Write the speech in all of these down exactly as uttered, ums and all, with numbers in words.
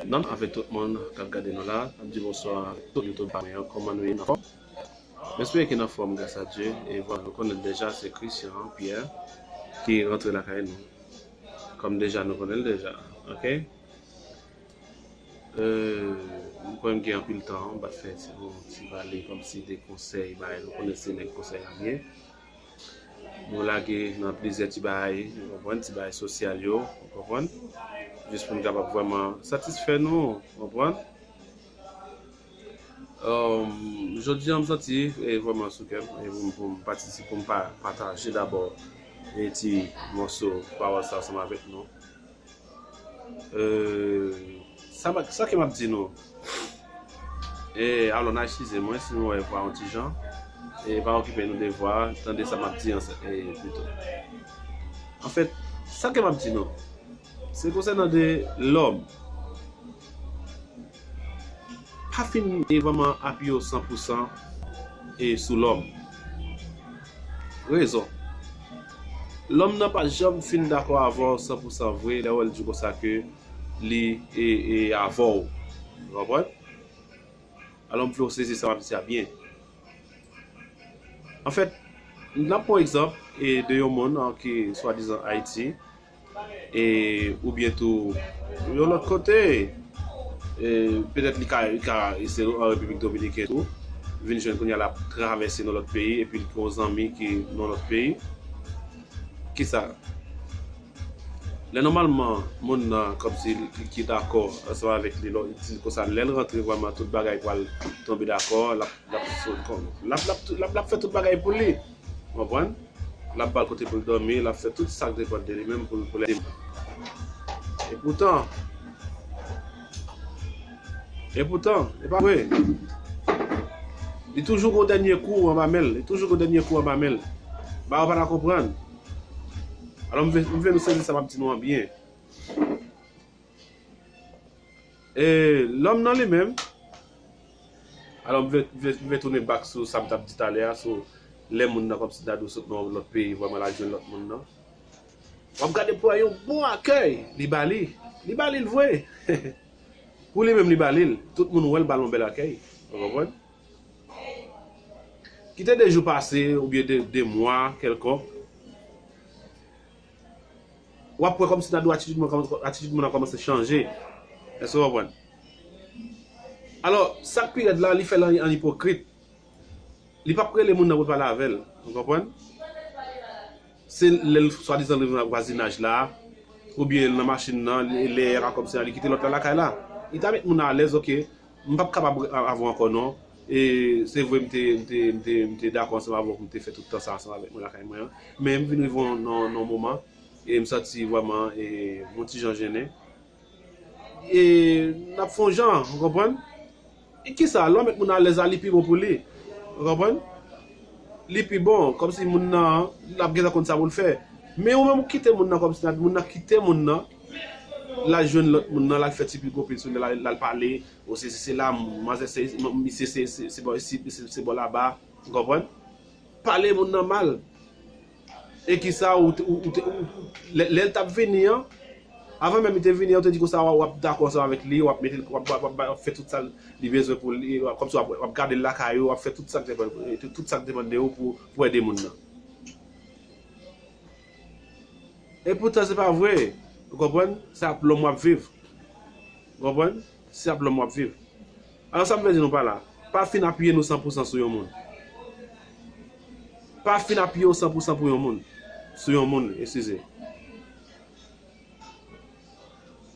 Non, avèk tout moun k ap gade nou la, n ap di bonswa tout YouTube pa mwen an, kòman nou ye, n anfòm? M espere ke n anfòm, gras a Dye. E vwala, nou konnen l deja, se Christian Pierre ki rantre lakay nou. Kòm deja, nou konnen l deja, oke? Euh, m kwè m gen anpil tan, m pa t fè ti, yon ti pale kòmsi de konsèy, bagay, nou konnen se nèg konsèy la m ye. Nou lage nan plizyè ti bagay, ou konprann, ti bagay sosyal yo, ou konprann? Jis pou n kapab vrèman satisfè nou, ou konprann? Um, jodi a, m santi, e, vrèman sou kè m, e, pou m, pou m patisipe, pou m pa, pataje dabò, e, ti mòso pawòl sa ansanm avèk nou. Euh, sa, sa ke m ap di nou. E, alò, n a eskize mwen si nou wè vwa yon ti jan. E, pa okipe nou de vwa, tande sa m ap di an, e, pito. Anfèt, sa ke m ap di nou, se konsènan de lòm. Pa fin e vrèman apiye w san pou san e sou lòm. Rezon. Lòm nan pa janm fin dakò avè w san pou san vre, lè w wè l di w konsa ke li e, e avè w. Ou konprann? Alò, m vle w sezi sa m ap di a byen. Anfèt, n ap pran egzanp, e, de yon moun, an, ki swadizan Ayiti, e, oubyen tou yon lòt kote. E, petèt li ka, li ka, e, se an Repiblik Dominiken tou, vin jwenn kounye a l ap travèse nan lòt peyi, epi l gen yon zanmi ki nan lòt peyi. Kisa? Lè nòmalman, moun nan, kòmsi, ki, ki dakò ansanm avèk li, lè w di l konsa, lè l rantre vrèman, tout bagay pral tonbe dakò, l ap, l ap sot kon, l ap, l ap, l ap, l ap fè tout bagay pou li. Ou konprann? L ap ba l kote pou l dòmi, l ap fè tout sa k depann de li menm pou, pou l ede moun. Epoutan, epoutan, e pa vre. Li toujou gon dènye kou anba men l, li toujou gon dènye kou anba men l. Ba yo pa ta konprann. Alò, m vle, m vle nou sezi sa m ap di nou an byen. E lòm nan li menm, alò, m vle, m vle, m vle tounen back sou sa m t ap di talè a, sou lè moun nan kòmsi Dadou sot nan yon lòt peyi, vrèman, l al jwenn lòt moun nan. W ap gade pou wè yon bon akèy li ba li. Li ba li l vre. Pou li menm, li ba li l. Tout moun wè l ba l yon bèl akèy. Ou konprann? Kite de jou pase, oubyen de, de mwa kèlkonk. W ap wè kòmsi Dadou atitid moun, atitid moun nan kòmanse chanje. Èske w konprann? Alò, sa k pi rèd la, li fè l an, an ipokrit. Li p ap rele moun nan pou l pale avè l. Ou konprann? Se lè l swadizan rive nan vwazinaj la, oubyen nan machin nan, lè, lè a kòmsi li kite lòt la lakay la. Li ta met moun nan alèz, oke. M p ap kapab avè w ankò non. E se vre m te, m te, m te, m te dakò ansanm avè w pou m te fè tout tan sa ansanm avèk mwen lakay mwen an. Men m vin rive nan, nan, nan yon moman, e m santi vrèman, e, yon ti jan jennen. E n ap fè yon jan, ou konprann? E kisa? Lè w met moun alèz la, li pi bon pou li. Ou konprann? Li pi bon, kòmsi moun nan, l ap gentan konn sa pou l fè. Men ou menm ou kite moun nan kòmsi moun nan kite moun nan, l al jwenn lòt moun nan, l al fè ti pi gwo pil sou li, l al, l al pale, o sesi sela, manzè se, misye se, se, se bò isit, misye se bò laba, ou konprann? Pale moun nan mal. E kisa ou te, ou, ou te, ou, lè, lè l t ap vini an, avan menm li te vini an, ou te di konsa w ap dakò ansanm avèk li, w ap mete l, w ap, w ap, w ap, w ap fè tout sa li bezwen pou li, w ap, kòmsi w ap, w ap gade l lakay ou, w ap fè tout sa k depann, tout, tout sa k depann de ou pou, pou ede moun nan. Epoutan, se pa vre. Ou konprann? Se ap lòm w ap viv. Ou konprann? Se ap lòm w ap viv. Alò, sa m vle di nou pa la, pa fin apiye nou san pou san sou yon moun. Pa fin apiye w san pou san pou yon moun. Sou yon moun, eskize.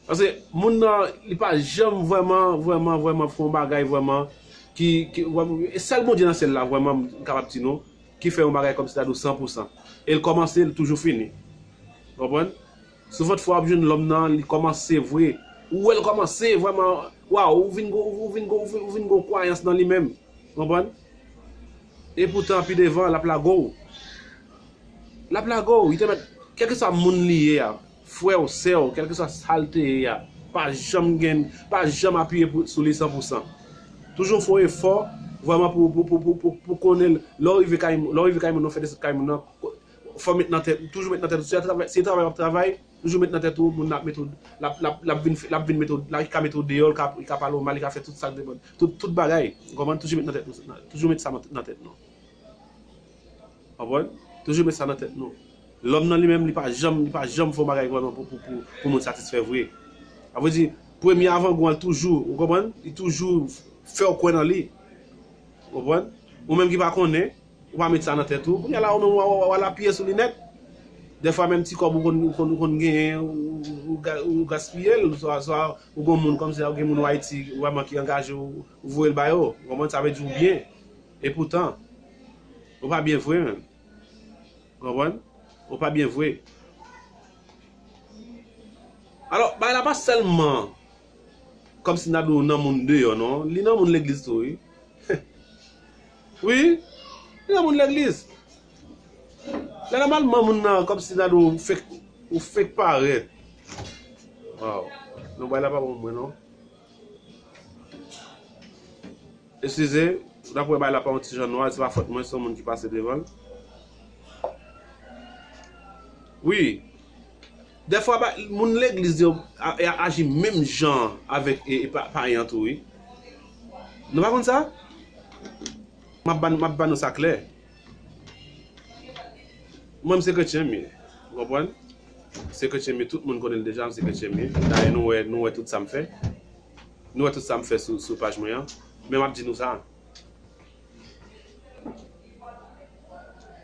Paske moun nan, li pa janm vrèman, vrèman, vrèman fè yon bagay vrèman ki, ki, vrèman, e sèl Bondye nan syèl la vrèman m kapab di nou, ki fè yon bagay kòmsi ta di w san pou san. E l kòmanse, l toujou fini. Konprann? Souvant fwa w ap jwenn lòm nan, li kòmanse vre. Ou wè l kòmanse vrèman, waw, ou vin gon, ou vin gon, ou vin, ou vin gon kwayans nan li menm. Konprann? Epoutan, pi devan, l ap lage w. L ap lage w, li te mèt, kèlkeswa moun li ye a, frè w, sè w, kèlkeswa sa l te ye a, pa janm gen, pa janm apiye pou, sou li san pou san. Toujou fè yon efò, vrèman, pou, pou, pou, pou, pou, pou konnen, lè w rive kay, lè w rive kay moun nan, fè desann kay moun nan, fò w met nan tèt, toujou met nan tèt ou, se travay, se travay w ap travay, Toujou met nan tèt ou, moun nan ap met ou, l ap, l ap, l ap vin, l ap vin met ou, la, li ka met ou deyò, li ka, li ka pale w mal, li ka fè tout sa k depann. Tout, tout bagay. Ou konprann? Toujou met nan tèt nou, toujou met sa nan, nan tèt nou. Konprann? Toujou met sa nan tèt nou. Lòm nan li menm, li pa janm, li pa janm fè yon bagay vrèman pou, pou, pou, pou moun satisfè vre. Sa vle di, premye avangou an, li toujou, ou konprann? Li toujou fè w kwè nan li. Ou konprann? Ou menm ki pa konnen, ou pa met sa nan tèt ou. Kounye a la, ou menm, w a, w a, w a apiye sou li nèt. Dèfwa, menm ti kòb ou konn, ou konn, ou konn genyen, ou, ou, ou ga-, ou gaspiye l, swa, swa ou gen moun kòmsi, ou gen moun Ayiti, vrèman ki angaje, ou, ou voye l ba yo. Ou konprann? Sa vle di ou byen. Epoutan, ou pa byen vre menm. Ou konprann? Ou pa byen vre. Alò, bagay la pa sèlman kòmsi n a di w nan moun deyò, non. Li nan moun legliz tou, wi. Wi, li nan moun legliz. Lè nòmalman moun nan, kòmsi n a di w fèk, ou fèk parèt. Waw. Non, bagay la pa bon pou mwen, non. Eskize, w ap wè bagay la pa yon ti jan nwa, se pa fòt mwen, se yon moun ki pase devan l. Wi. Dèfwa, ba, moun legliz yo a, a, aji menm jan avèk e, e pa, payen an tou, wi. Nou pa konn sa? M ap ban, m ap ban nou sa klè. Mwen, m se kretyen m ye. Ou konprann? Se kretyen m ye, tout moun konnen l deja, m se kretyen m ye. Dayè, nou wè, nou wè tout sa m fè. Nou wè tout sa m fè sou, sou paj mwen an. Men m ap di nou sa.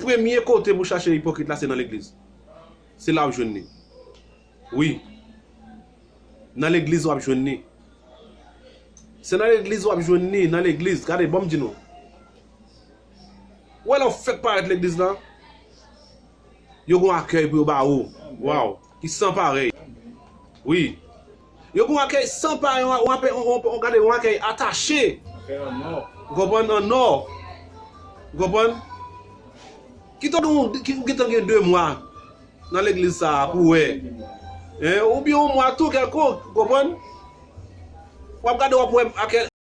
Premye kote pou chache ipokrit la, se nan legliz. Se la w ap jwenn li. Wi. Nan legliz w ap jwenn li. Se nan legliz w ap jwenn li, nan legliz. Gade, ban m di nou. Ou wè lè w fèk parèt legliz la, yo gon akèy pou yo ba ou. Waw, ki san parèy. Wi. Yo gon akèy san parèy, yon, yon, yon, yon, gade, yon akèy atache. Ou konprann? An nò. Ou konprann? Kit ou gen, ki, ou gentan gen de mwa nan legliz sa a pou wè. Hein? Oubyen yon mwa tou kèlkonk, ou konprann? W ap gade, w ap wè akèy,